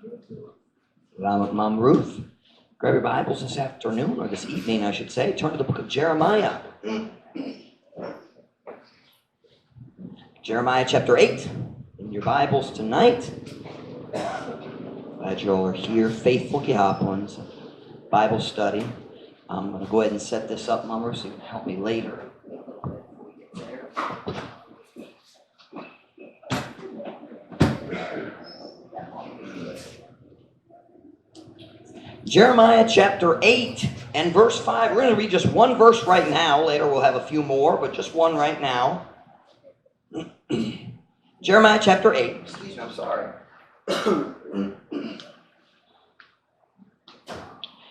Salamat, Ma'am Ruth. Grab your Bibles this afternoon, or this evening, I should say. Turn to the book of Jeremiah. Jeremiah chapter 8 in your Bibles tonight. Glad you all are here. Faithful gihapon sa Bible study. I'm going to go ahead and set this up, Ma'am Ruth, so you can help me later. Jeremiah chapter 8 and verse 5. We're going to read just one verse right now. Later we'll have a few more, but just one right now. Jeremiah chapter 8. Excuse me, I'm sorry.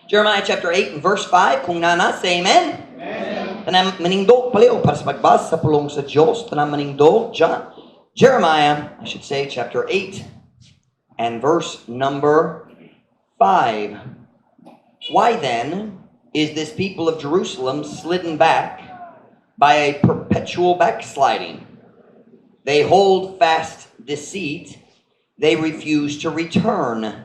Jeremiah chapter 8 and verse 5. Kung naa na, say amen. Amen. Tanang manindog palihog para sa pagbasa sa pulong sa Diyos. Tanang manindog. John, Jeremiah, I should say, chapter 8 and verse number 5. Why then is this people of Jerusalem slidden back by a perpetual backsliding? They hold fast deceit. They refuse to return.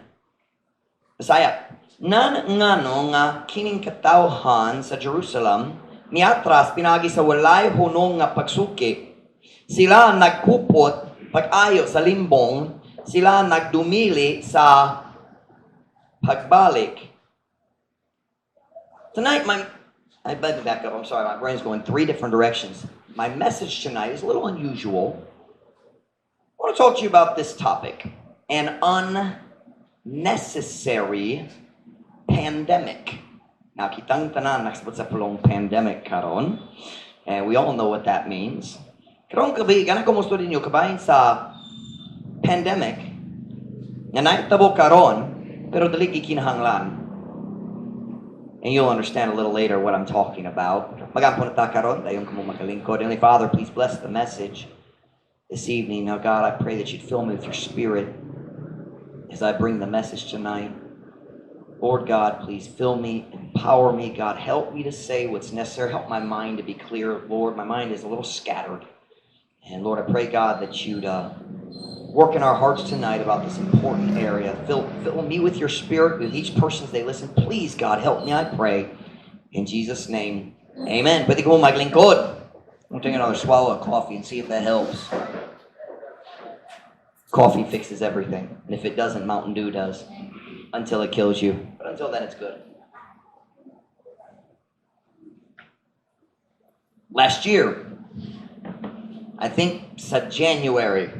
Bisaya, nan ngano nga kining katawhan sa Jerusalem miatras pinaagi sa walay hunong nga pagsuki. Sila nagkupot pag-ayo sa limbong, sila nagdumili sa pagbalik. Tonight, I better back up. I'm sorry, my brain's going three different directions. My message tonight is a little unusual. I want to talk to you about this topic: an unnecessary pandemic. Now, kitang tanan nakasabot sa pulong pandemic karon, and we all know what that means. Karong gabii, ganahan ko mostorya ninyo kabahin sa pandemic nga nahitabo karon pero dili gikinahanglan. And you'll understand a little later what I'm talking about. Magampo na ta karon, dayon kamo makalingkod. Heavenly Father, please bless the message this evening. Now, God, I pray that you'd fill me with your Spirit as I bring the message tonight. Lord God, please fill me, empower me. God, help me to say what's necessary. Help my mind to be clear. Lord, my mind is a little scattered. And Lord, I pray, God, that you'd work in our hearts tonight about this important area. Fill me with your Spirit, with each person as they listen. Please, God, help me, I pray. In Jesus' name, amen. Pwede ko maglingkod. I'm take another swallow of coffee and see if that helps. Coffee fixes everything. And if it doesn't, Mountain Dew does. Until it kills you. But until then, it's good. Last year, I think sa January,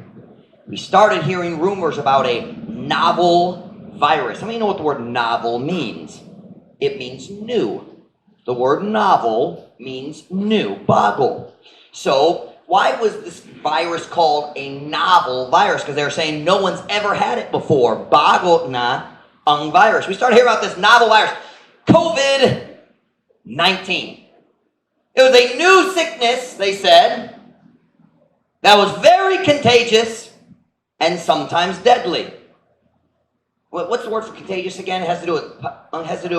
we started hearing rumors about a novel virus. How many know what the word "novel" means? It means new. The word "novel" means new, bago. So, why was this virus called a novel virus? Because they were saying no one's ever had it before. Bago na ang virus. We started hearing about this novel virus, COVID-19. It was a new sickness, they said, that was very contagious and sometimes deadly. What's the word for contagious again? It has to do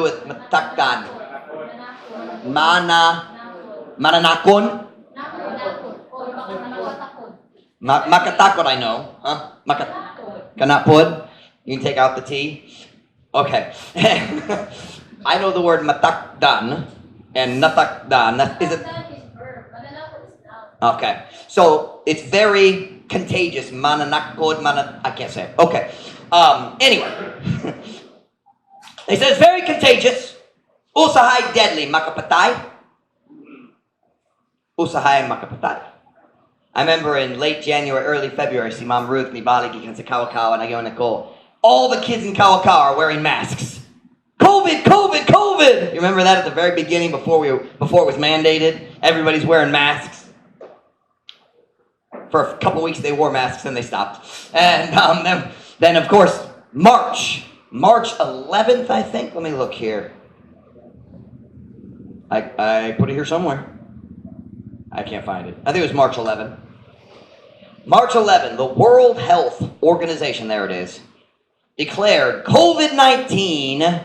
with matakdan. Mana, mananakon? Makatakot, I know. Huh? Kanapod? You can take out the T. Okay. I know the word matakdan and natakdan. Is it? Okay. So it's very contagious. Mananakod, mana, I can't say it. Okay. Anyway. They said it's very contagious. Usahay deadly. Makapatay. Usahay makapatay. I remember in late January, early February, si Ma'am Ruth nibalik gikan sa Kawakawa na ko. All the kids in Kawakawa are wearing masks. COVID, COVID, COVID! You remember that at the very beginning before it was mandated? Everybody's wearing masks. For a couple weeks they wore masks and they stopped. And then of course, March 11th, I think. Let me look here. I put it here somewhere. I can't find it. I think it was March 11. March 11, the World Health Organization, there it is, declared COVID-19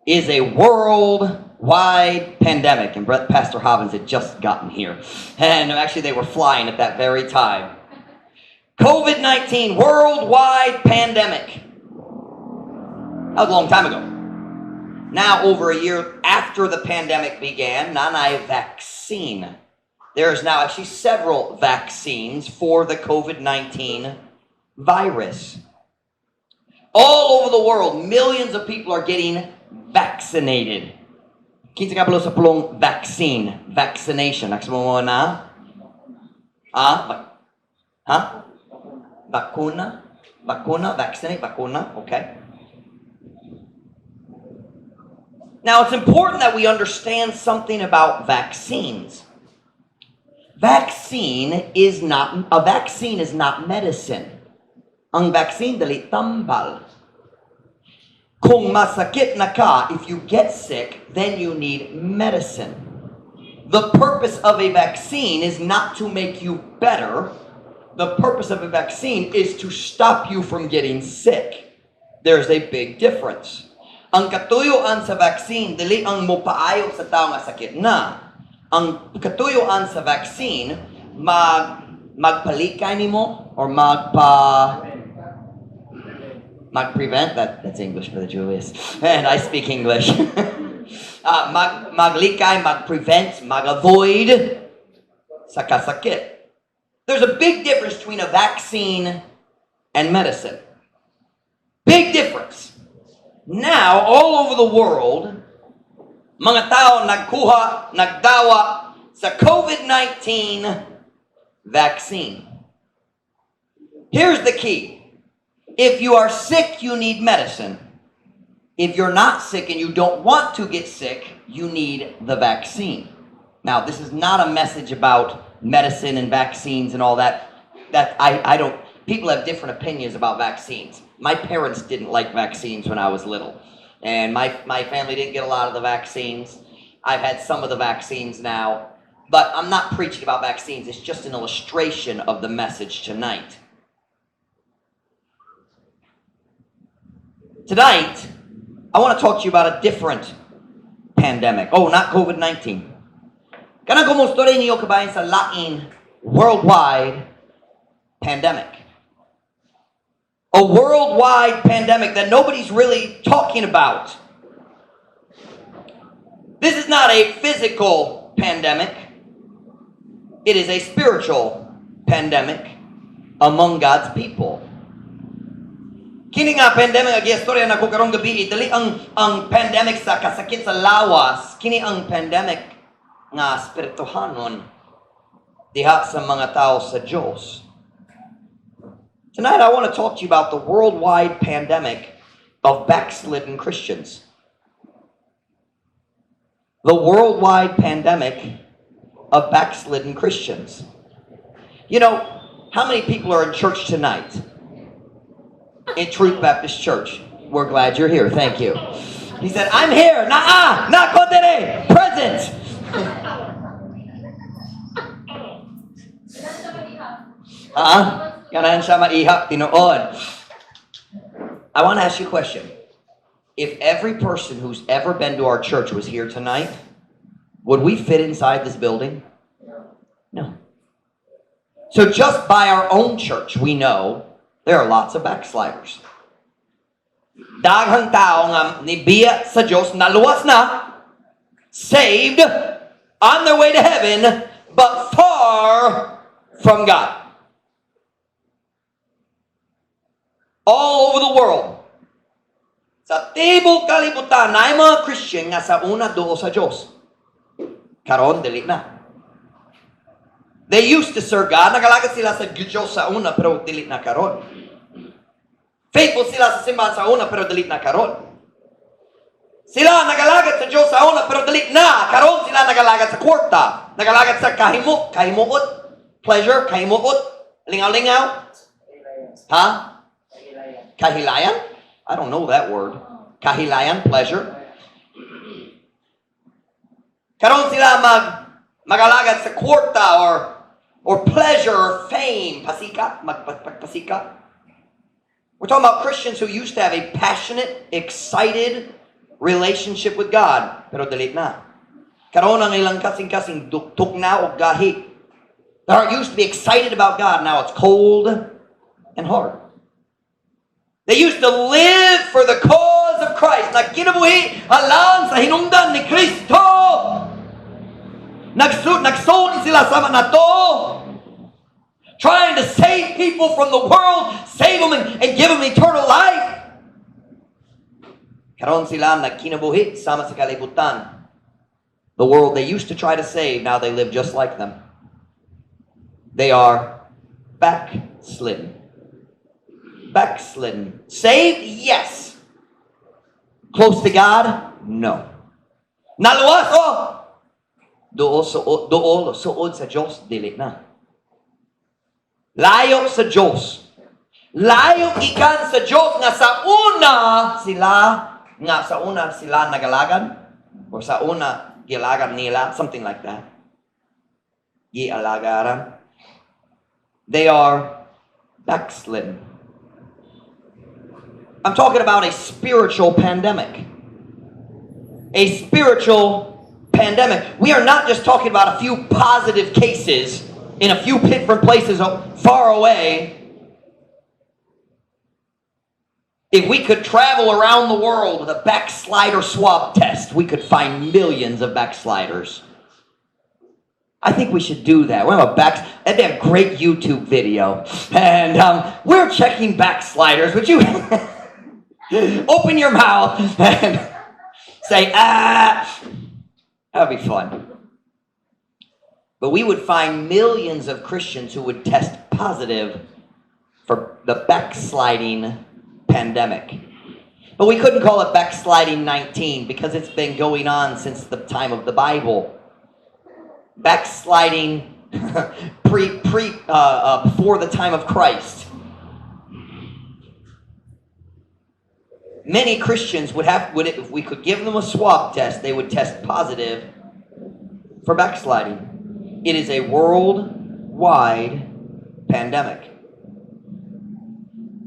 is a worldwide pandemic. And Pastor Hobbins had just gotten here. And actually, they were flying at that very time. COVID-19, worldwide pandemic. That was a long time ago. Now, over a year after the pandemic began, naa nay vaccine. There is now actually several vaccines for the COVID-19 virus. All over the world, millions of people are getting vaccinated. Kinsa kabalo sa pulong vaccine, vaccination? Nakasabot mo na? Ah, ha? Bakuna? Bakuna, vaccinate, bakuna, okay. Now, it's important that we understand something about vaccines. Vaccine is not, a vaccine is not medicine. Ang vaccine dili tambal. Kung masakit na ka, if you get sick, then you need medicine. The purpose of a vaccine is not to make you better. The purpose of a vaccine is to stop you from getting sick. There's a big difference. Ang katuyuan sa vaccine, dili ang mopaayo sa tao nga sakit na. Ang katuyuan sa vaccine, magpalikay nimo or magprevent, that's English, Brother Julius, and I speak English. Maglikay, mag-prevent, mag-avoid sa kasakit. There's a big difference between a vaccine and medicine. Big difference. Now, all over the world, mga tao nagkuha, nagdawa sa COVID-19 vaccine. Here's the key. If you are sick, you need medicine. If you're not sick and you don't want to get sick, you need the vaccine. Now, this is not a message about medicine and vaccines and all that. That I don't, people have different opinions about vaccines. My parents didn't like vaccines when I was little. And my family didn't get a lot of the vaccines. I've had some of the vaccines now. But I'm not preaching about vaccines. It's just an illustration of the message tonight. Tonight, I want to talk to you about a different pandemic. Oh, not COVID-19. Kanang kumustorya niyo kabahin sa lain worldwide pandemic. A worldwide pandemic that nobody's really talking about. This is not a physical pandemic. It is a spiritual pandemic among God's people. Kini nga pandemic nga giistorya nako karong gabi, dili ang pandemic sa kasakit sa lawas, kini ang pandemic nga espirituhanon diha sa mga tao sa Dios. Tonight I want to talk to you about the worldwide pandemic of backslidden Christians. The worldwide pandemic of backslidden Christians. How many people are in church tonight? In Truth Baptist Church. We're glad you're here. Thank you. He said, "I'm here. Naa, naa ko diri. Present." Huh? Ganahan siya maihap, tinuod. I want to ask you a question. If every person who's ever been to our church was here tonight, would we fit inside this building? No. So just by our own church, we know there are lots of backsliders. Daghang tao nga nibiya sa Diyos, naluwas na, saved, on their way to heaven, but far from God. All over the world. Sa tibok kalibutan, naay mga Christian nga sa una duol sa Diyos. Karon, dili na. They used to serve God. Nagalagad sila sa Diyos sa una, pero dili na karon. Faithful sila sa simbahan sa una, pero dili na karon. Sila nagalagad sa Diyos sa una, pero dili na. Karon sila nagalagad sa kwarta. Nagalagad sa kahimuot, pleasure, kahimuot, lingaw-lingaw. Ha? Kahilayan? I don't know that word. Kahilayan, pleasure. Karon sila magalagad sa kwarta or pleasure or fame. Pasikat, magpasikat. We're talking about Christians who used to have a passionate, excited relationship with God, pero dili na. Karon ang ilang kasing-kasing duktok na og gahi. The heart used to be excited about God, now it's cold and hard. They used to live for the cause of Christ. Nagkinabuhi alang sa hinungdan ni Kristo. Nagsuon sila sama nato. Trying to save people from the world, save them and give them eternal life. Karon sila nagkinabuhi sama sa kalibutan. The world they used to try to save, now they live just like them. They are backslidden. Backslidden. Saved? Yes. Close to God? No. Naluwas? Oh! Duol, suod, duol, suod sa Diyos, dili na. Layo sa Diyos. Layo gikan sa Diyos nga sa una sila nagalagad or sa una gialagad nila, something like that. Gialagaran. They are backslidden. I'm talking about a spiritual pandemic. A spiritual pandemic. We are not just talking about a few positive cases in a few different places far away. If we could travel around the world with a backslider swab test, we could find millions of backsliders. I think we should do that. We have a back. That'd be a great YouTube video. And we're checking backsliders. Would you open your mouth and say, "Ah"? That would be fun. But we would find millions of Christians who would test positive for the backsliding pandemic. But we couldn't call it backsliding 19 because it's been going on since the time of the Bible. Backsliding pre pre before the time of Christ. Many Christians would have would if we could give them a swab test, they would test positive for backsliding. It is a worldwide pandemic.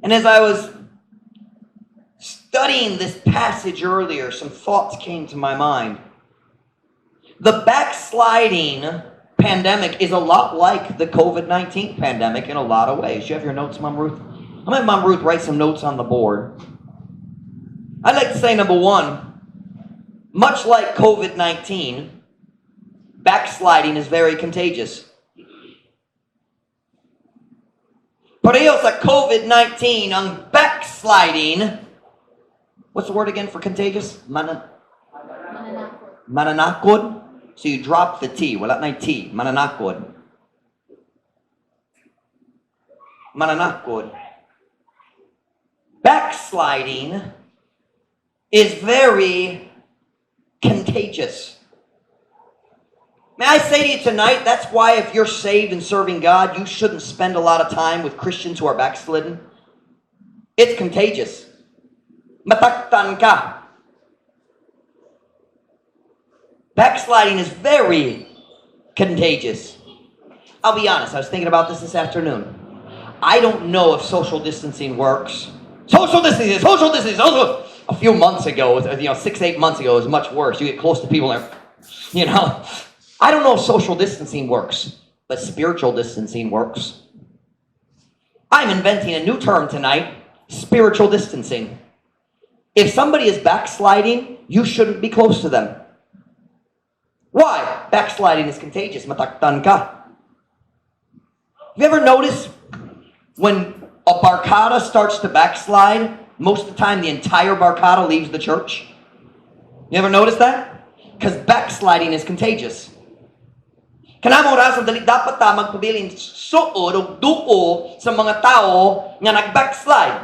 And as I was studying this passage earlier, some thoughts came to my mind. The backsliding pandemic is a lot like the COVID-19 pandemic in a lot of ways. Do you have your notes, Mom Ruth? I'm going to have Mom Ruth write some notes on the board. I'd like to say, number one, much like COVID-19, backsliding is very contagious. Pareho sa COVID-19, ang backsliding, what's the word again for contagious? Mananakot. Mananakod? So you drop the T. Wala na T. Mananakod. Mananakod. Backsliding is very contagious. May I say to you tonight, that's why if you're saved and serving God, you shouldn't spend a lot of time with Christians who are backslidden. It's contagious. Mataktan ka. Backsliding is very contagious. I'll be honest, I was thinking about this afternoon. I don't know if social distancing works. Social distancing, social distancing, social. A few months ago, 6-8 months ago, it was much worse. You get close to people and you know. I don't know if social distancing works, but spiritual distancing works. I'm inventing a new term tonight, spiritual distancing. If somebody is backsliding, you shouldn't be close to them. Why? Backsliding is contagious. Mataktan ka. Have you ever noticed when a barkada starts to backslide, most of the time the entire barkada leaves the church? You ever notice that? Because backsliding is contagious. Kanang orasan, dali dapat ta magpabilin suod o duo sa mga tao nga nag-backslide.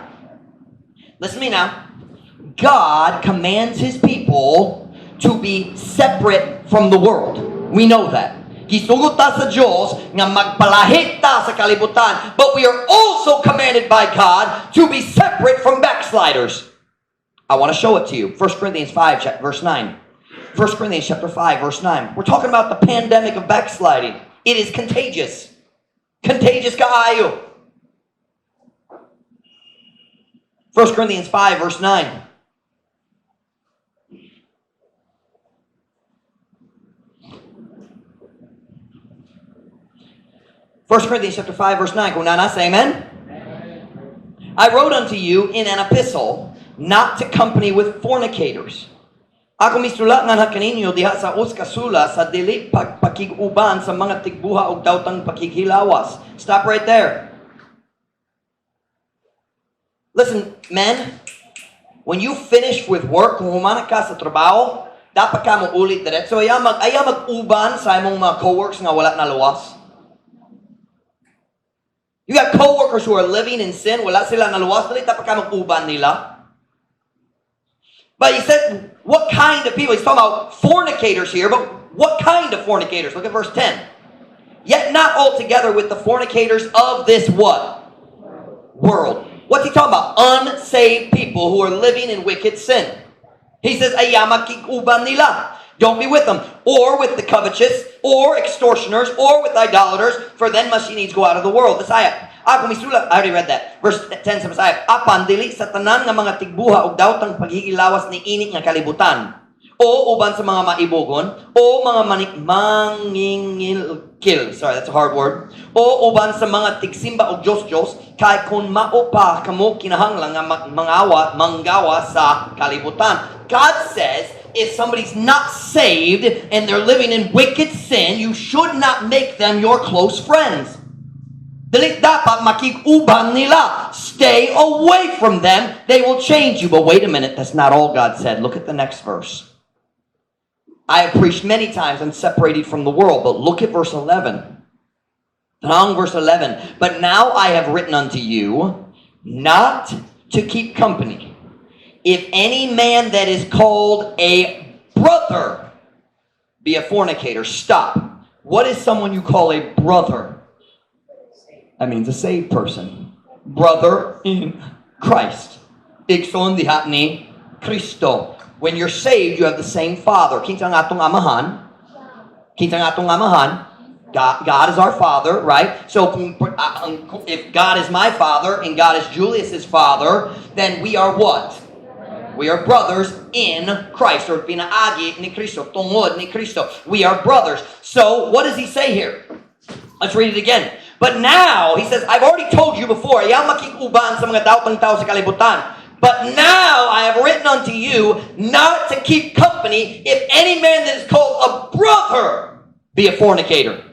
Listen to me now. God commands His people to be separate from the world. We know that. Gisugot ta sa Diyos nga magpalahit ta sa kalibutan, but we are also commanded by God to be separate from backsliders. I want to show it to you. 1 Corinthians 5, verse 9. 1 Corinthians chapter 5, verse 9. We're talking about the pandemic of backsliding. It is contagious. Contagious kaayo. 1 Corinthians 5, verse 9. 1 Corinthians chapter 5, verse 9. Kung nana, say amen. Amen. I wrote unto you in an epistle Not to company with fornicators. Ako misulat nga kaninyo diha sa usa ka sula sa dili pagpakig-uban sa mga tigbuha og dawtang pakighilawas. Stop right there. Listen, men, when you finish with work, kung humana ka sa trabaho, dapat ka mo ulit diretso. Ayaw mag-uban sa imong mga coworkers nga wala na luwas. You got coworkers who are living in sin, wala sila naluwas, dili dapat ka mag-uban nila. But he said, what kind of people? He's talking about fornicators here, but what kind of fornicators? Look at verse 10. Yet not altogether with the fornicators of this what? World. What's he talking about? Unsaved people who are living in wicked sin. He says, "Ayaw makig-uban nila. Don't be with them. Or with the covetous, or extortioners, or with idolaters, for then must ye needs go out of the world." Bisaya. Ako misulat, I already read that. Verse 10 sa Bisaya. Apan dili sa tanan nga mga tigbuha og dawtang paghigilawas ni ini nga kalibutan. O uban sa mga maibugon, o mga mangingilkil. Sorry, that's a hard word. O uban sa mga tigsimba og Diyos-Diyos, kay kung mao pa kamo kinahanglan nga mangawa sa kalibutan. God says, if somebody's not saved and they're living in wicked sin, you should not make them your close friends. Dili dapat makig-uban nila. Stay away from them. They will change you. But wait a minute, that's not all God said. Look at the next verse. I have preached many times and separated from the world, but look at verse 11. Tanang verse 11. "But now I have written unto you not to keep company. If any man that is called a brother be a fornicator." Stop. What is someone you call a brother? That means a saved person. Brother in Christ. Igsoon diha ni Kristo. When you're saved, you have the same Father. Kinsa ang atong amahan? Kinsa ang atong amahan? God is our Father, right? So if God is my Father and God is Julius's Father, then we are what? We are brothers in Christ, or pinaagi ni Kristo, tungod ni Kristo. We are brothers. So, what does he say here? Let's read it again. But now, he says, "I've already told you before, ayaw makig-uban sa mga dawtang tao sa kalibutan. But now I have written unto you not to keep company if any man that is called a brother be a fornicator,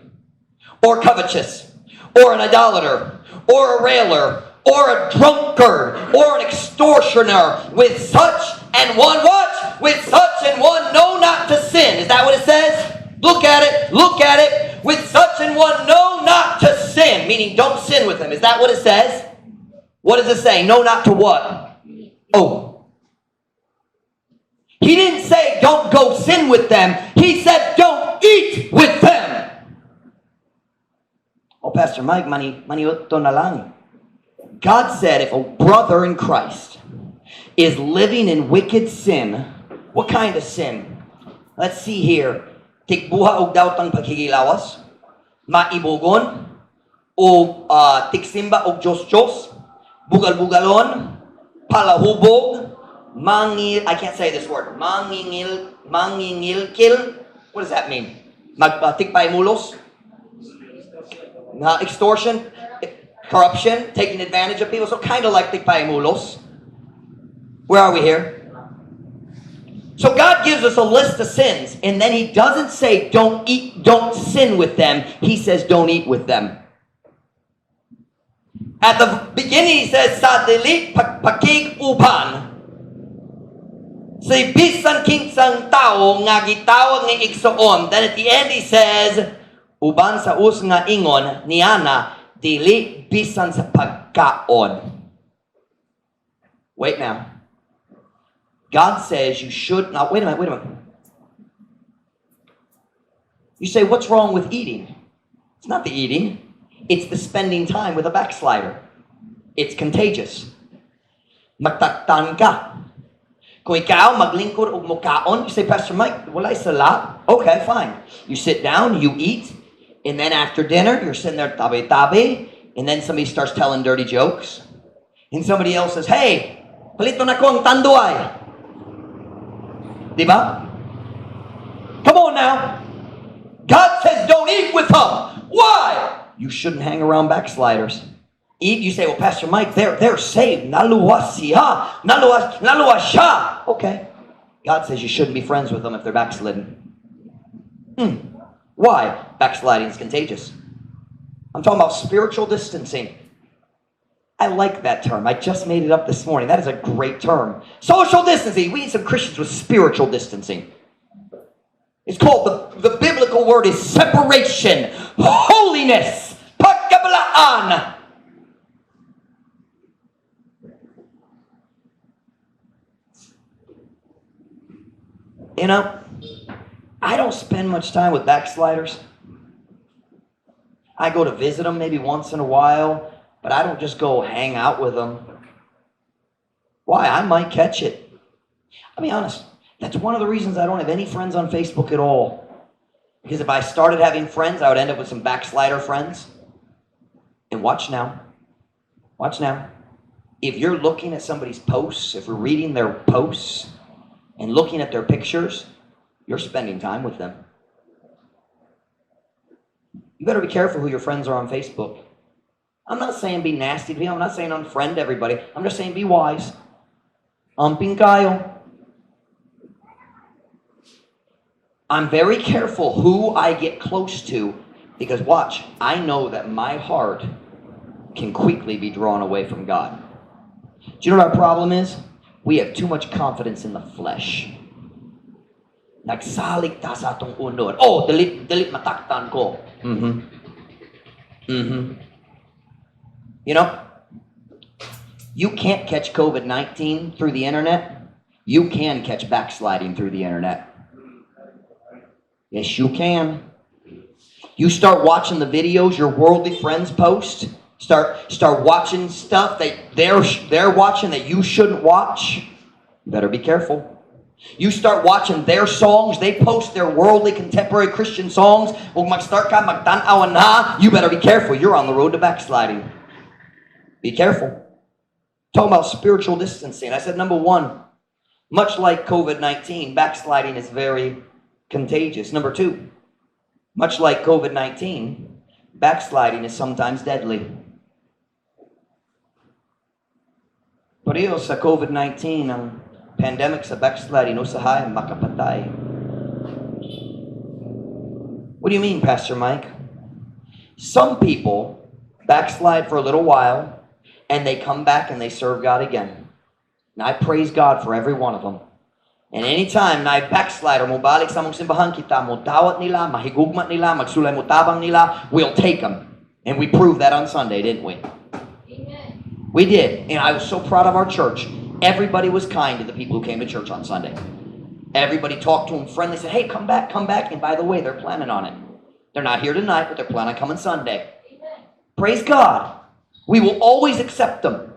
or covetous, or an idolater, or a railer, or a drunkard, or an extortioner. With such an one what? With such an one know not to sin." Is that what it says? Look at it. Look at it. "With such an one know not to sin." Meaning, don't sin with them. Is that what it says? What does it say? Know not to what? Oh. He didn't say don't go sin with them. He said don't eat with them. "Oh, Pastor Mike, maniudto na lang." God said if a brother in Christ is living in wicked sin, what kind of sin? Let's see here. Tigbuha og dawtang paghigilawas, maibugon, o tigsimba og Diyos-Diyos, bugal-bugalon, palahubog, I can't say this word, mangingilkil. What does that mean? Mag, tigpaimulos? Na extortion, corruption, taking advantage of people. So kind of like tigpaimulos. Where are we here? So God gives us a list of sins, and then He doesn't say don't eat, don't sin with them. He says don't eat with them. At the beginning, He says, sa dili pagpakig-uban sa bisan kinsang tao nga gitawag nga igsoon. Then at the end, He says, uban sa usa nga ingon niana, dili bisan sa pagkaon. Wait now. God says you should not. Wait a minute, wait a minute. You say, "What's wrong with eating?" It's not the eating, it's the spending time with a backslider. It's contagious. Magtaktan ka. Kung ikaw maglingkod og mukaon, you say, "Pastor Mike, walay sala." Okay, fine. You sit down, you eat, and then after dinner, you're sitting there tabi-tabi, and then somebody starts telling dirty jokes. And somebody else says, "Hey, paliton nako ang Tanduay." Di ba? Come on now. God says don't eat with them. Why? You shouldn't hang around backsliders. You say, "Well, Pastor Mike, they're saved. Naluwas siya. Naluwas, naluwas siya." Okay. God says you shouldn't be friends with them if they're backslidden. Why? Backsliding is contagious. I'm talking about spiritual distancing. I like that term. I just made it up this morning. That is a great term. Social distancing. We need some Christians with spiritual distancing. It's called, the biblical word is separation, holiness, pagkabalaan. I don't spend much time with backsliders. I go to visit them maybe once in a while, but I don't just go hang out with them. Why? I might catch it. I'll be honest. That's one of the reasons I don't have any friends on Facebook at all. Because if I started having friends, I would end up with some backslider friends. And watch now. Watch now. If you're looking at somebody's posts, if you're reading their posts and looking at their pictures, you're spending time with them. You better be careful who your friends are on Facebook. I'm not saying be nasty to people. I'm not saying unfriend everybody. I'm just saying be wise. Amping kaayo. I'm very careful who I get close to because, watch, I know that my heart can quickly be drawn away from God. Do you know what our problem is? We have too much confidence in the flesh. Nagsalig ta sa atong unod. "Oh, dili, dili mataktan ko." You can't catch COVID-19 through the internet. You can catch backsliding through the internet. Yes, you can. You start watching the videos your worldly friends post. Start watching stuff that they're watching that you shouldn't watch. You better be careful. You start watching their songs, they post their worldly contemporary Christian songs. Ug mag-start ka magtan-aw na, you better be careful. You're on the road to backsliding. Be careful. Talking about spiritual distancing. I said, number one, much like COVID-19, backsliding is very contagious. Number two, much like COVID-19, backsliding is sometimes deadly. Pareho sa COVID-19, ang pandemic sa backsliding, usahay makapatay. What do you mean, Pastor Mike? Some people backslide for a little while and they come back and they serve God again. And I praise God for every one of them. And anytime na backslider, mobalik sa among simbahan kita, mo dawat nila, mahigugma nila, magsulay mo tabang nila, we'll take them. And we proved that on Sunday, didn't we? Amen. We did. And I was so proud of our church. Everybody was kind to the people who came to church on Sunday. Everybody talked to them friendly, said, "Hey, come back, come back." And by the way, they're planning on it. They're not here tonight, but they're planning on coming Sunday. Amen. Praise God. We will always accept them.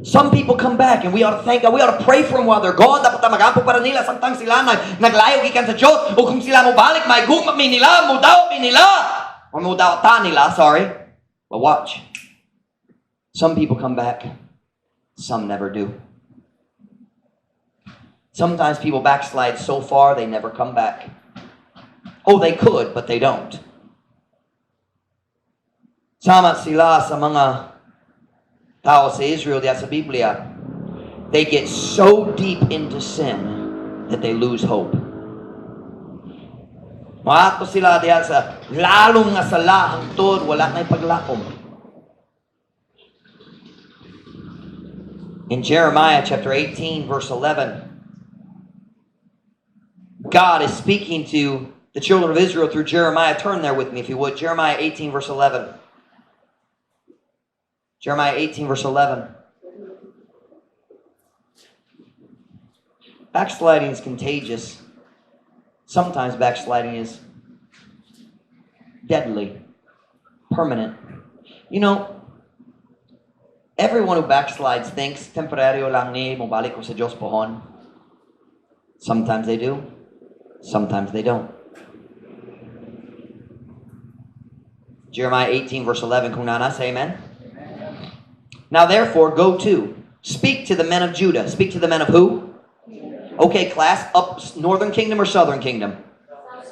Some people come back and we ought to thank God. We ought to pray for them while they're gone. Dapat ta mag-ampo para nila samtang sila naglayo gikan sa Diyos. O kung sila mo balik, mahigugma mi nila, mudawat mi nila. Or mudawat ta nila, sorry. But watch. Some people come back. Some never do. Sometimes people backslide so far they never come back. Oh, they could, but they don't. Sama sila sa mga tao sa Israel diya sa Biblia. They get so deep into sin that they lose hope. Moadto sila diya sa lalong nga sala hangtod wala na'y paglaom. In Jeremiah chapter 18, verse 11, God is speaking to the children of Israel through Jeremiah. Turn there with me if you would. Jeremiah 18, verse 11. Jeremiah 18, verse 11. Backsliding is contagious. Sometimes backsliding is deadly, permanent. Everyone who backslides thinks, "Temporaryo lang ni, mobalik ko sa Diyos pohon." Sometimes they do. Sometimes they don't. Jeremiah 18, verse 11, kung naa na, say amen. Now therefore, go to, speak to the men of Judah. Speak to the men of who? Okay, class, up Northern Kingdom or Southern Kingdom?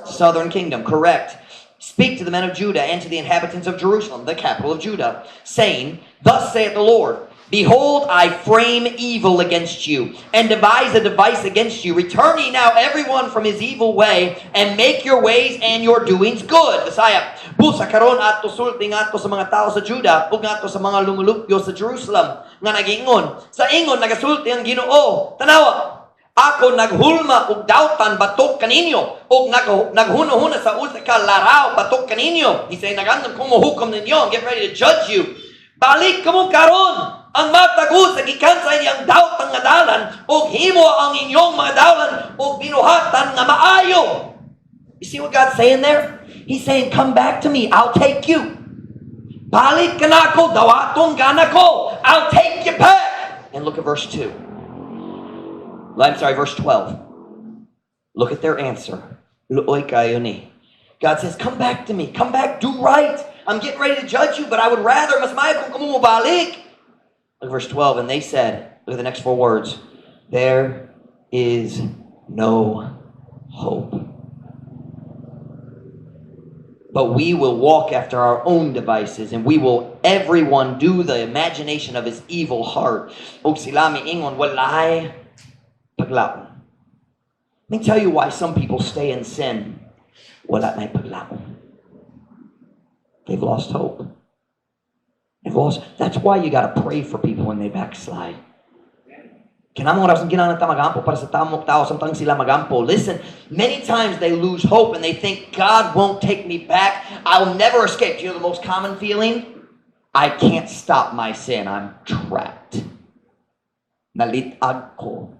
Southern Kingdom, correct. "Speak to the men of Judah and to the inhabitants of Jerusalem, the capital of Judah, saying, Thus saith the Lord, Behold, I frame evil against you, and devise a device against you. Return ye now everyone from his evil way, and make your ways and your doings good." Bisaya, "Busa karon ato sulti ngadto sa mga tao sa Juda ug ngadto sa mga lumulupyo sa Jerusalem nga nagingon, 'Sa ingon nagasulti ang Ginoo, tanawa, ako naghulma og dautan batok kaninyo ug naghuna-huna sa usa ka laraw batok kaninyo.'" He say, "Nagandam ko mohukom ninyo. I'm getting ready to judge you. Balik kamo karon ang matag usa gikan sa iyang daotang nga dalan ug himo ang inyong mga dalan ug binuhatan nga maayo." You see what God's saying there? He's saying, "Come back to me. I'll take you. Balik ka nako, dawaton ka nako. I'll take you back." And look at verse 2. I'm sorry, verse 12. Look at their answer. Luoy kaayo ni. God says, "Come back to me. Come back, do right. I'm getting ready to judge you, but I would rather, mas maayo kung kamo mobalik." Look at verse 12. And they said, look at the next four words, "There is no hope. But we will walk after our own devices, and we will everyone do the imagination of his evil heart. Og sila miingon, walay paglaom." Let me tell you why some people stay in sin. Wala na paglaom. They've lost hope. They've lost. That's why you got to pray for people when they backslide. Kinahanglan oras kinahanglan ta magampo para sa tamok tao samtang sila magampo. Listen, many times they lose hope and they think, "God won't take me back. I'll never escape." Do you know the most common feeling? "I can't stop my sin. I'm trapped. Nalitag ko.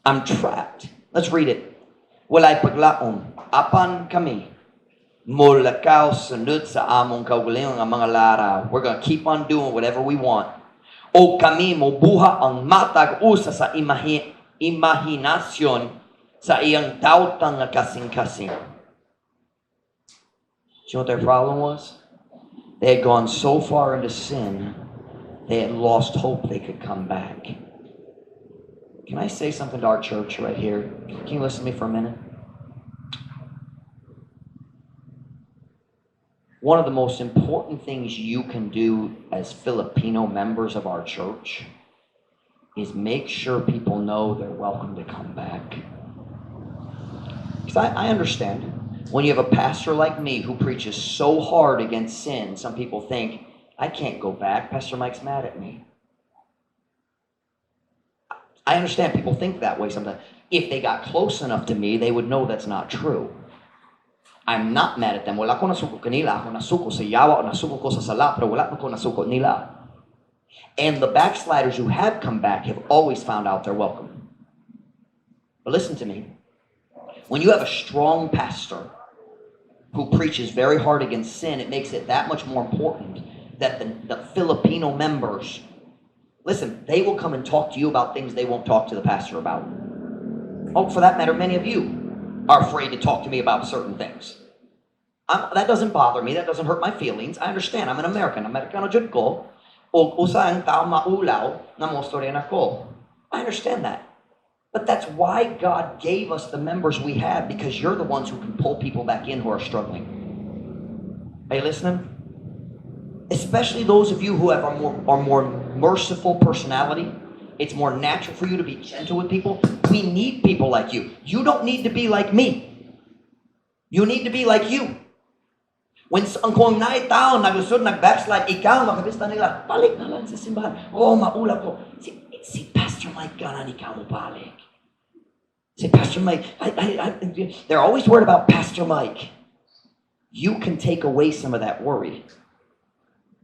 I'm trapped." Let's read it. "Walay paglaom. Apan kami molakaw sunod sa among kaugalingon nga mga laraw." We're gonna keep on doing whatever we want. "O kami mobuhat ang matag usa sa imahinasyon sa iyang daotang nga kasing-kasing." Do you know what their problem was? They had gone so far into sin, they had lost hope they could come back. Can I say something to our church right here? Can you listen to me for a minute? One of the most important things you can do as Filipino members of our church is make sure people know they're welcome to come back. Because I understand when you have a pastor like me who preaches so hard against sin, some people think, "I can't go back. Pastor Mike's mad at me." I understand people think that way sometimes. If they got close enough to me, they would know that's not true. I'm not mad at them. Wala ko nasuko kanila. Ako nasuko sa yawa o nasuko ko sa sala, pero wala ko nasuko nila. And the backsliders who have come back have always found out they're welcome. But listen to me. When you have a strong pastor who preaches very hard against sin, it makes it that much more important that the Filipino members, listen, they will come and talk to you about things they won't talk to the pastor about. Oh, for that matter, many of you are afraid to talk to me about certain things. That doesn't bother me. That doesn't hurt my feelings. I understand. I'm an American. Americano jud ko. O usa ang tao maulaw nga mostorya nako. I understand that. But that's why God gave us the members we have, because you're the ones who can pull people back in who are struggling. Are you listening? Especially those of you who have a more merciful personality. It's more natural for you to be gentle with people. We need people like you. You don't need to be like me. You need to be like you. When ang kung naay tao naglusod, nag-backslide, ikaw makabista nila, "Balik na lang sa simbahan. Oh, maulaw ko. Si Pastor Mike ganahan ikaw mo balik. Si Pastor Mike," they're always worried about Pastor Mike. You can take away some of that worry.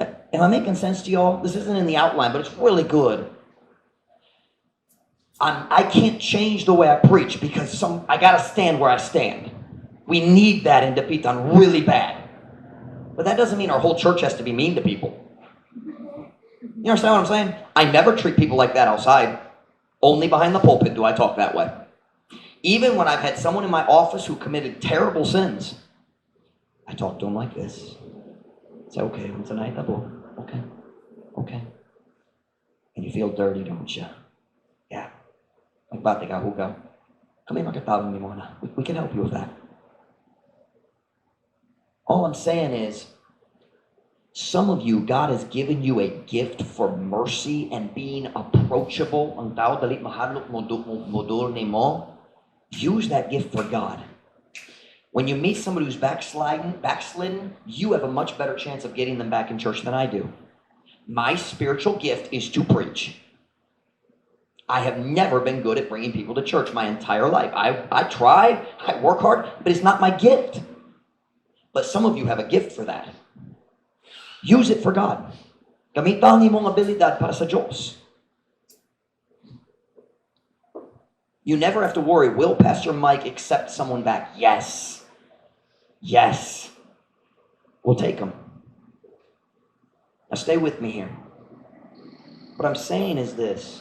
Am I making sense to y'all? This isn't in the outline, but it's really good. I can't change the way I preach because I got to stand where I stand. We need that in Dapitan really bad. But that doesn't mean our whole church has to be mean to people. You understand what I'm saying? I never treat people like that outside. Only behind the pulpit do I talk that way. Even when I've had someone in my office who committed terrible sins, I talk to them like this. Say, "Okay, tonight, okay. And you feel dirty, don't you? Yeah. Magbati ka, hugaw. Kami makatabang nimo na. We can help you with that." All I'm saying is, some of you, God has given you a gift for mercy and being approachable. Ang tao dali mahadlok modul nimo. Use that gift for God. When you meet somebody who's backslidden, you have a much better chance of getting them back in church than I do. My spiritual gift is to preach. I have never been good at bringing people to church my entire life. I try, I work hard, but it's not my gift. But some of you have a gift for that. Use it for God. Gamitan ang imong abilidad para sa Diyos. You never have to worry, will Pastor Mike accept someone back? Yes. Yes. We'll take them. Now stay with me here. What I'm saying is this.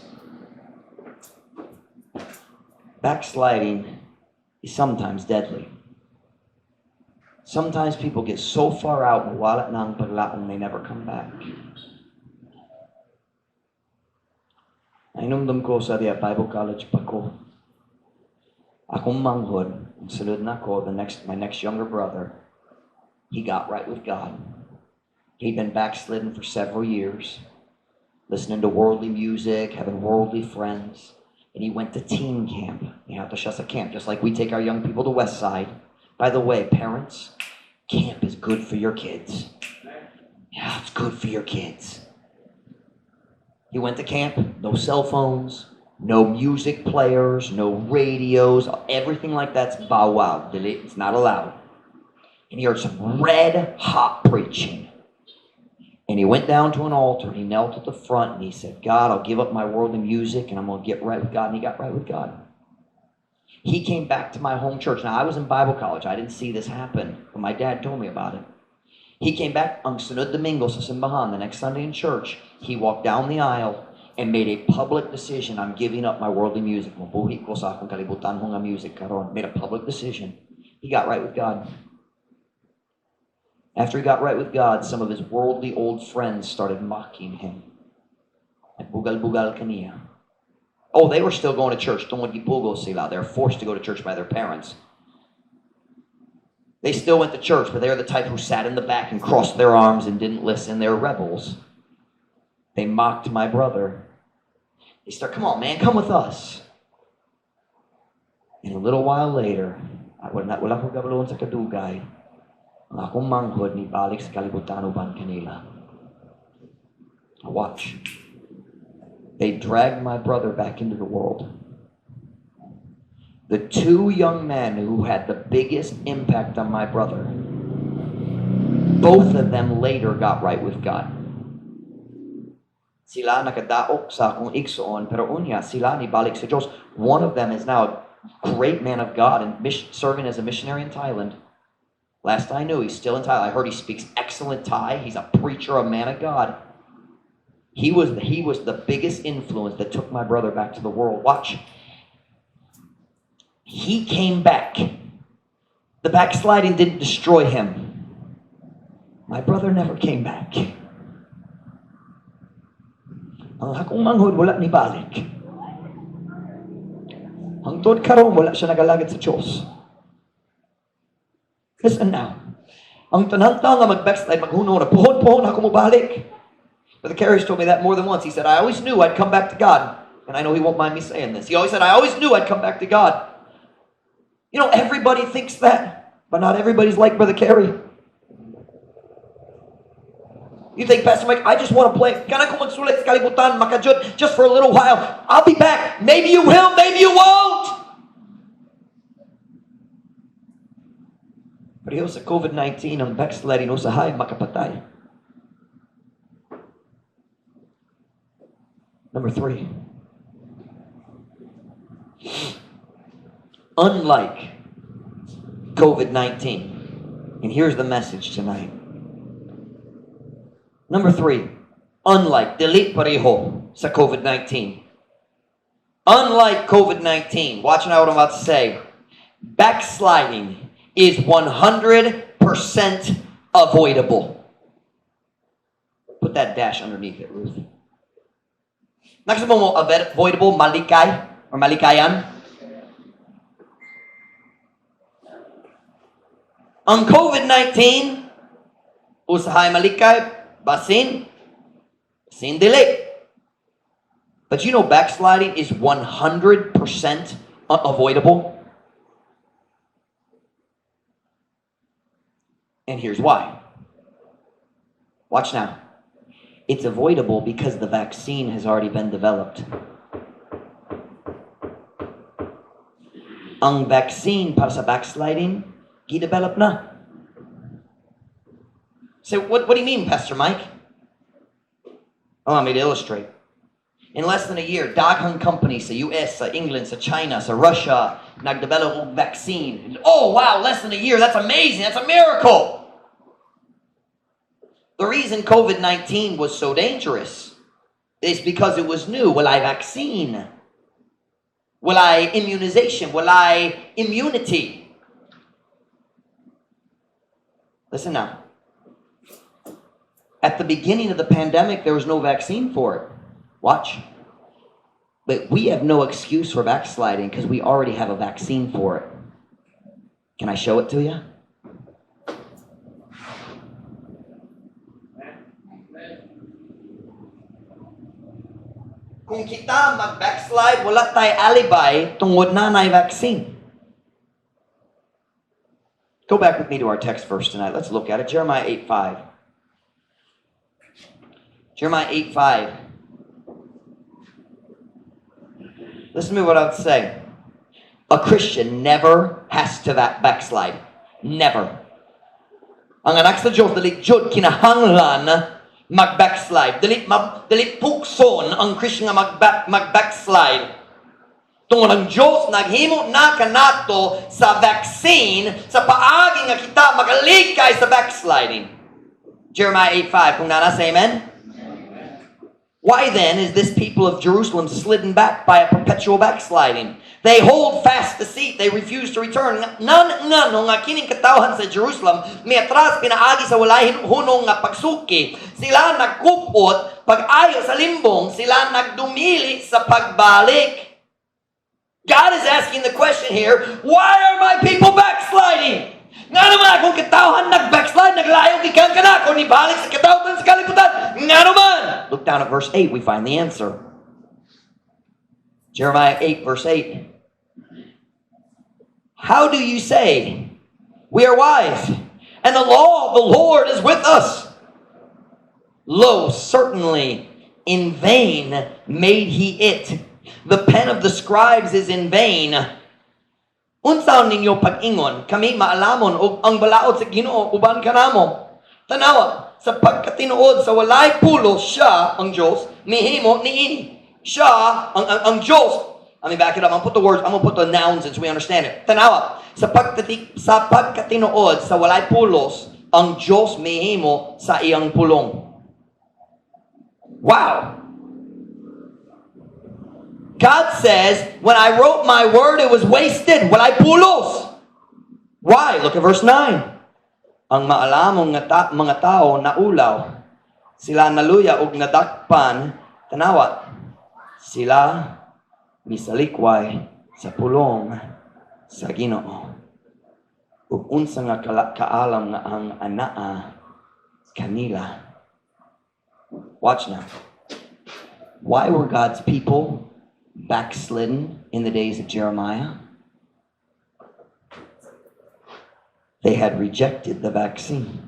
Backsliding is sometimes deadly. Sometimes people get so far out, mawala na ang paglaom, they never come back. Nahinumdum ko sa diya Bible College pa ko. Akong manghod, ang sunod nako, my next younger brother, he got right with God. He'd been backslidden for several years, listening to worldly music, having worldly friends. And he went to teen camp. Niadto siya sa camp, just like we take our young people to West Side. By the way, parents, camp is good for your kids. Yeah, it's good for your kids. He went to camp, no cell phones, no music players, no radios, everything like that's bawal. It's not allowed. And he heard some red hot preaching. And he went down to an altar and he knelt at the front and he said, "God, I'll give up my worldly music and I'm going to get right with God." And he got right with God. He came back to my home church. Now, I was in Bible college. I didn't see this happen, but my dad told me about it. He came back on sunod Domingo sa simbahan, the next Sunday in church. He walked down the aisle and made a public decision, "I'm giving up my worldly music. Mabuhi ko sa akong kalibutan nga music karon." Made a public decision. He got right with God. After he got right with God, some of his worldly old friends started mocking him. Nagbugal-bugal kaniya. Oh, they were still going to church. Tungod gipugo sila. They're forced to go to church by their parents. They still went to church, but they were the type who sat in the back and crossed their arms and didn't listen. They were rebels. They mocked my brother. They start, "Come on, man, come with us." And a little while later, wala ko kabalo unsa kadugay, ang akong manghod nibalik sa kalibutan uban kanila. Now watch. They dragged my brother back into the world. The two young men who had the biggest impact on my brother, both of them later got right with God. Sila nakadaok sa akong igsoon, pero unya, sila nibalik sa Diyos. One of them is now a great man of God and serving as a missionary in Thailand. Last I knew, he's still in Thailand. I heard he speaks excellent Thai. He's a preacher, a man of God. He was the biggest influence that took my brother back to the world. Watch. He came back. The backsliding didn't destroy him. My brother never came back. Ang akong manghod wala nibalik. Hangtod karon wala siya nagalagad sa Diyos. Listen now. Ang tanan nga mag-backslide, maghuna-huna, "Puhon-puhon ako mobalik." But the Carriers told me that more than once. He said, "I always knew I'd come back to God." And I know he won't mind me saying this. He always said, "I always knew I'd come back to God." Everybody thinks that, but not everybody's like Brother Carey. You think, "Pastor Mike, I just want to play. Kana ko magsulay sa kalibutan, makajud, just for a little while. I'll be back." Maybe you will, maybe you won't. Pareho sa COVID-19, ang backsliding usahay makapatay. Number three. Unlike COVID-19, and here's the message tonight. Number three, unlike, dili pareho sa COVID-19. Unlike COVID-19, watch now what I'm about to say. Backsliding is 100% avoidable. Put that dash underneath it, Ruth. Nakasabot mo, avoidable, malikay, or malikayan. Ang COVID-19, usahay malikay, basin dili. But you know backsliding is 100% avoidable? And here's why. Watch now. It's avoidable because the vaccine has already been developed. Ang vaccine para sa backsliding, gi-develop na. So what do you mean, Pastor Mike? Allow me to illustrate. In less than a year, daghang companies sa US, sa England, sa China, sa Russia, nagdevelop og vaccine. Oh, wow, less than a year. That's amazing. That's a miracle. The reason COVID-19 was so dangerous is because it was new. Walay vaccine. Walay immunization. Walay immunity. Listen now. At the beginning of the pandemic, there was no vaccine for it. Watch. But we have no excuse for backsliding because we already have a vaccine for it. Can I show it to you? Kung kita mag-backslide, wala tay alibi tungod naa nay vaccine. Go back with me to our text verse tonight. Let's look at it. Jeremiah 8:5. Jeremiah 8:5. Listen to me what I would say. A Christian never has to backslide. Never. Ang anak sa Diyos, dili jud kinahanglan mag-backslide. Dili pukson ang Christian nga mag-backslide. Tungod ang Diyos naghimo na kanato sa vaccine sa paagi nga kita makalikay sa backsliding. Jeremiah 8:5. Kung naa na, say amen. Why then is this people of Jerusalem slidden back by a perpetual backsliding? They hold fast deceit. They refuse to return. Nan ngano nga kining katawhan sa Jerusalem miatras pinaagi sa walay hunong nga pagsuki. Sila nagkupot pag-ayo sa limbong, sila nagdumili sa pagbalik. God is asking the question here, why are my people backsliding? Ngano man akong katawhan nag-backslide, naglayo gikan kanako, nibalik sa katawhan sa kalibutan. Ngano man? Look down at verse 8, we find the answer. Jeremiah 8, verse 8. How do you say, "We are wise, and the law of the Lord is with us"? Lo, certainly in vain made he it. The pen of the scribes is in vain. Unsaon ninyo pag-ingon, "Kami maalamon ug ang balaod sa Ginoo uban kanamo"? Tanawa, sa pagkatinuod sa walay pulos siya, ang Diyos, mihimo niini. Siya, ang Diyos, let me back it up. I'm gonna put the words, I'm gonna put the nouns in so we understand it. Tanawa, sa pagkatinuod sa walay pulos, ang Diyos mihimo sa iyang pulong. Wow! God says, when I wrote my word, it was wasted. Walay pulos. Why? Look at verse 9. Ang maalamong nga mga tao naulaw. Sila naluya og nadakpan. Tanawa. Sila misalikway sa pulong sa Ginoo. Ug unsa nga kaalam nga ang anaa kanila. Watch now. Why were God's people backslidden in the days of Jeremiah? They had rejected the vaccine.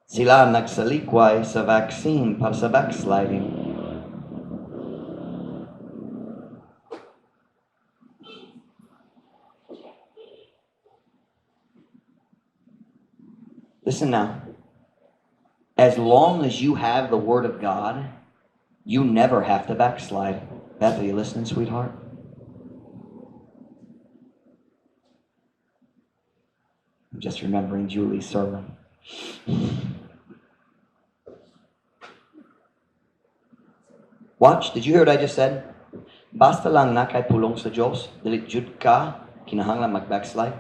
Sila nagsalikway sa vaccine para sa backsliding. Listen now. As long as you have the Word of God, you never have to backslide. Beth, are you listening, sweetheart? I'm just remembering Julie's sermon. Watch, did you hear what I just said? Basta lang naa kay pulong sa Diyos, dili jud ka kinahanglan mag-backslide.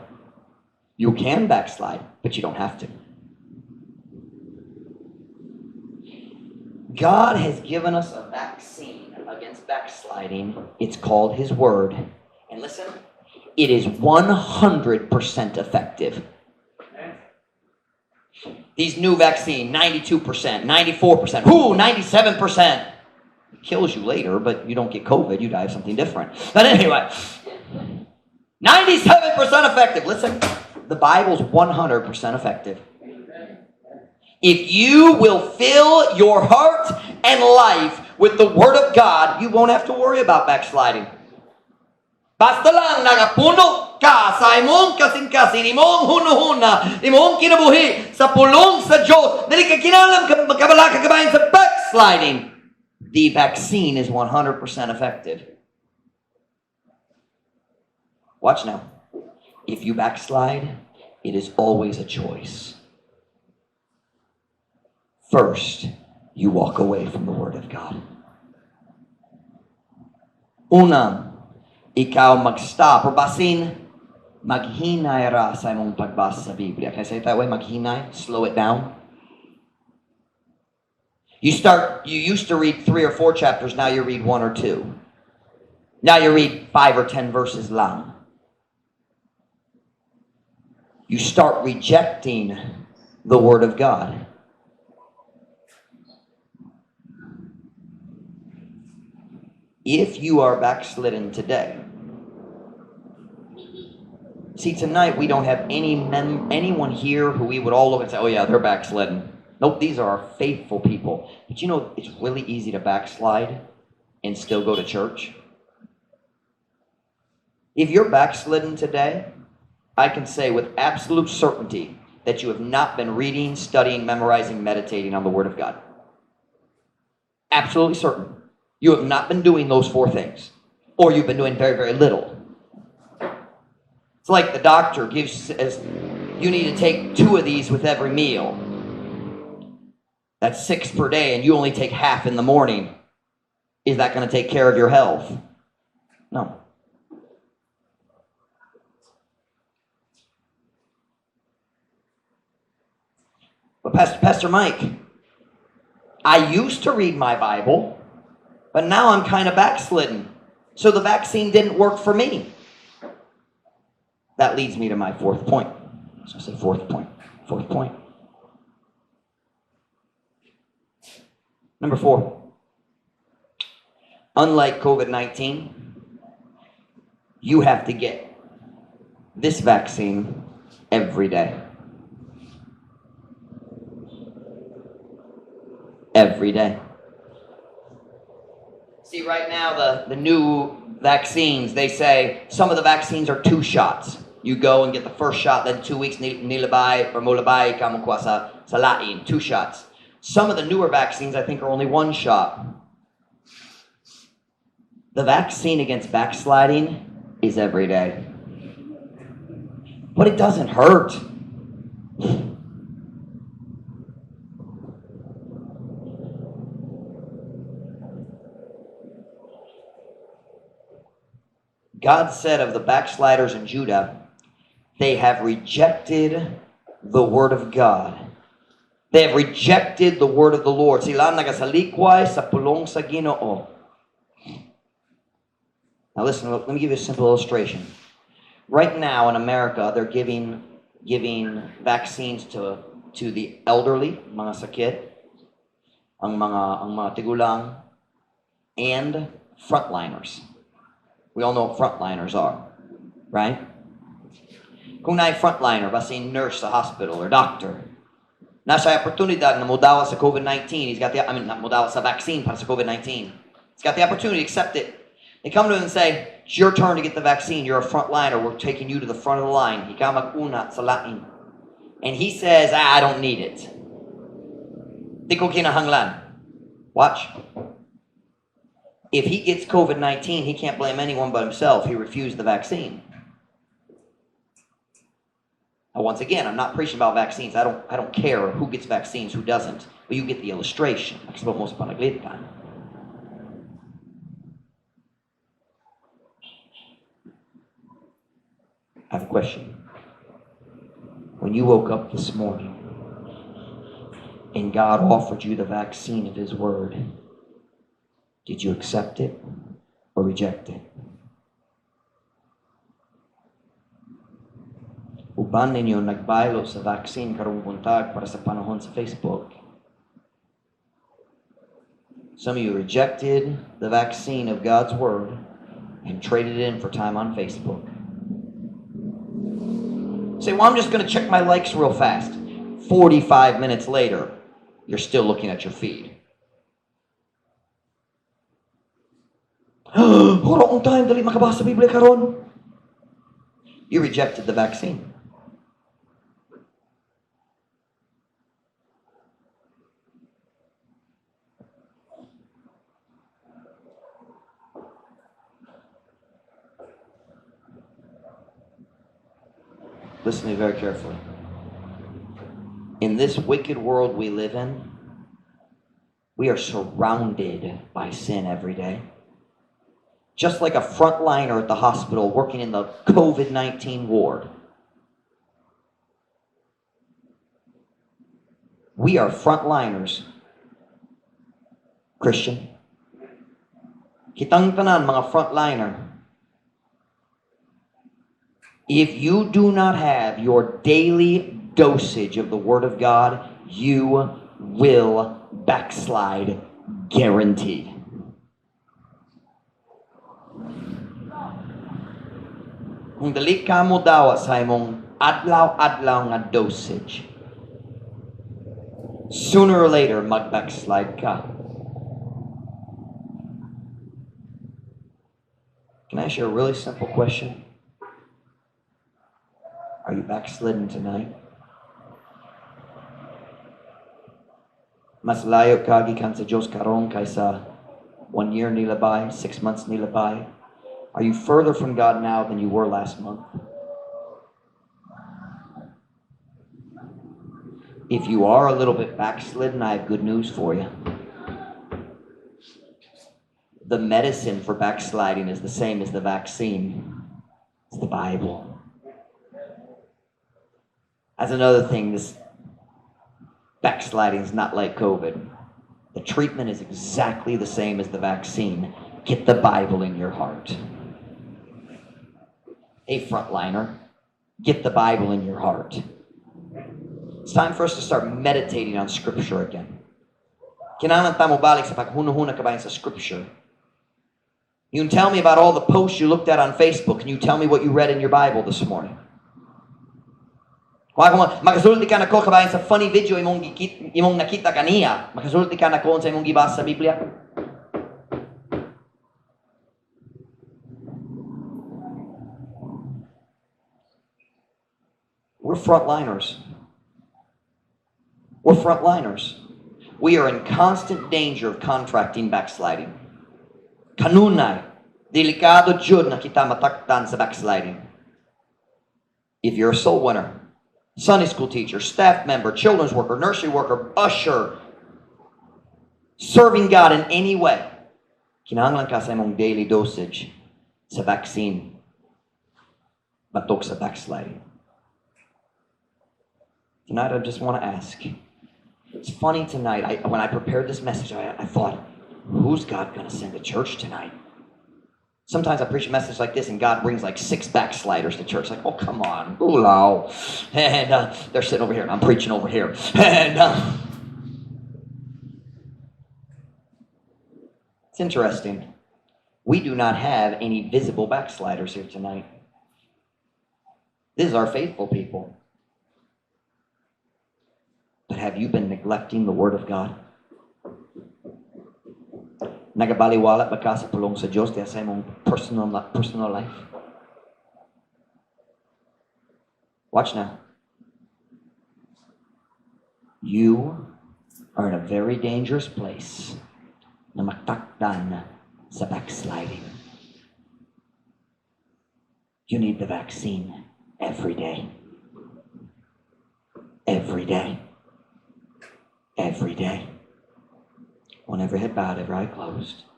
You can backslide, but you don't have to. God has given us a vaccine against backsliding. It's called His Word. And listen, It is 100% effective. These new vaccine, 92%, 94%, whoo, 97%. It kills you later, but you don't get COVID, you die of something different. But anyway, 97% effective. Listen, the Bible's 100% effective. If you will fill your heart and life with the Word of God, you won't have to worry about backsliding. Basta lang nagapuno ka sa imong kasing-kasing, imong hunuhuna, imong kinabuhi sa pulong sa Diyos, dili ka kinahanglan makabalaka kabahin sa backsliding. The vaccine is 100% effective. Watch now. If you backslide, it is always a choice. First, you walk away from the Word of God. Una, ikaw mag-stop or basin, maghinay ra sa imong pagbasa sa Biblia. Can I say it that way? Maghinay? Slow it down. You used to read 3 or 4 chapters, now you read 1 or 2. Now you read 5 or 10 verses lang. You start rejecting the Word of God. If you are backslidden today, see, tonight we don't have anyone here who we would all look and say, "Oh yeah, they're backslidden." Nope, these are our faithful people. But you know, it's really easy to backslide and still go to church. If you're backslidden today, I can say with absolute certainty that you have not been reading, studying, memorizing, meditating on the Word of God. Absolutely certain. You have not been doing those 4 things, or you've been doing very, very little. It's like the doctor gives, as you need to take 2 of these with every meal. That's 6 per day, and you only take half in the morning. Is that going to take care of your health? No. But Pastor Mike, I used to read my Bible, but now I'm kind of backslidden. So the vaccine didn't work for me. That leads me to my fourth point. So I say fourth point. Fourth point. Number 4. Unlike COVID-19, you have to get this vaccine every day. Every day. See, right now, the new vaccines, they say some of the vaccines are 2 shots. You go and get the first shot, then 2 weeks, nilabay or mulabay ka mo sa lain, 2 shots. Some of the newer vaccines, I think, are only 1 shot. The vaccine against backsliding is every day. But it doesn't hurt. God said of the backsliders in Judah, they have rejected the word of God. They have rejected the word of the Lord. Sila nagasalikway sa pulong sa Ginoo. Now listen, let me give you a simple illustration. Right now in America, they're giving vaccines to the elderly, mga sakit, ang mga tigulang, and frontliners. We all know what frontliners are, right? Kung naay frontliner, basin nurse sa hospital or doctor, nasa oportunidad na modawa sa COVID-19. He's got the, I mean, not modawa sa vaccine para sa COVID-19. He's got the opportunity to accept it. They come to him and say, it's your turn to get the vaccine. You're a frontliner. We're taking you to the front of the line. Ikaw mag-una sa lain. And he says, I don't need it. Di ko kinahanglan. Watch. If he gets COVID-19, he can't blame anyone but himself. He refused the vaccine. Now, once again, I'm not preaching about vaccines. I don't care who gets vaccines, who doesn't. But you get the illustration. Kasabot mo sa panaglitan. I have a question. When you woke up this morning and God offered you the vaccine of His Word, did you accept it or reject it? Uban ninyo nagbaylo sa vaccine karong buntag para sa panahon sa Facebook. Some of you rejected the vaccine of God's Word and traded it in for time on Facebook. Say, "Well, I'm just going to check my likes real fast." 45 minutes later, you're still looking at your feed. "Wala akong time, dali makabasa sa Biblia karon." You rejected the vaccine. Listen to me very carefully. In this wicked world we live in, we are surrounded by sin every day. Just like a frontliner at the hospital working in the COVID-19 ward. We are frontliners, Christian. Kitang tanan mga frontliner. If you do not have your daily dosage of the Word of God, you will backslide, guaranteed. Kung dali ka mo dawa sa imong adlaw-adlaw nga dosage, sooner or later, mag-backslide ka. Can I ask you a really simple question? Are you backslidden tonight? Mas layo ka gikan sa Diyos karon kaysa 1 year nilabay, 6 months nilabay. Are you further from God now than you were last month? If you are a little bit backslidden, I have good news for you. The medicine for backsliding is the same as the vaccine. It's the Bible. That's another thing, this backsliding is not like COVID. The treatment is exactly the same as the vaccine. Get the Bible in your heart. Hey, frontliner, get the Bible in your heart. It's time for us to start meditating on Scripture again. Kinahanglan ta mo balik sa paghunahuna kabahin sa Scripture. You can tell me about all the posts you looked at on Facebook. Can you tell me what you read in your Bible this morning? Kung ako makasulti ka nako kabahin sa funny video imong nakita kaniya, makasulti ka nako sa imong gibasa sa Biblia? We're frontliners. We're frontliners. We are in constant danger of contracting backsliding. Kanunay, delikado jud na kita mataktan sa backsliding. If you're a soul winner, Sunday school teacher, staff member, children's worker, nursery worker, usher, serving God in any way, kinahanglan ka sa imong daily dosage sa vaccine batok sa backsliding. Tonight, I just want to ask. It's funny tonight, when I prepared this message, I thought, who's God going to send to church tonight? Sometimes I preach a message like this and God brings like 6 backsliders to church. Like, oh, come on. Ulao. And they're sitting over here and I'm preaching over here. And it's interesting. We do not have any visible backsliders here tonight. This is our faithful people. But have you been neglecting the Word of God? Nagabaliwala ba ka sa pulong sa Diyos diya sa imong personal life? Watch now. You are in a very dangerous place na matakdan sa backsliding. You need the vaccine every day. Every day. Every day. On every head bowed, every eye closed.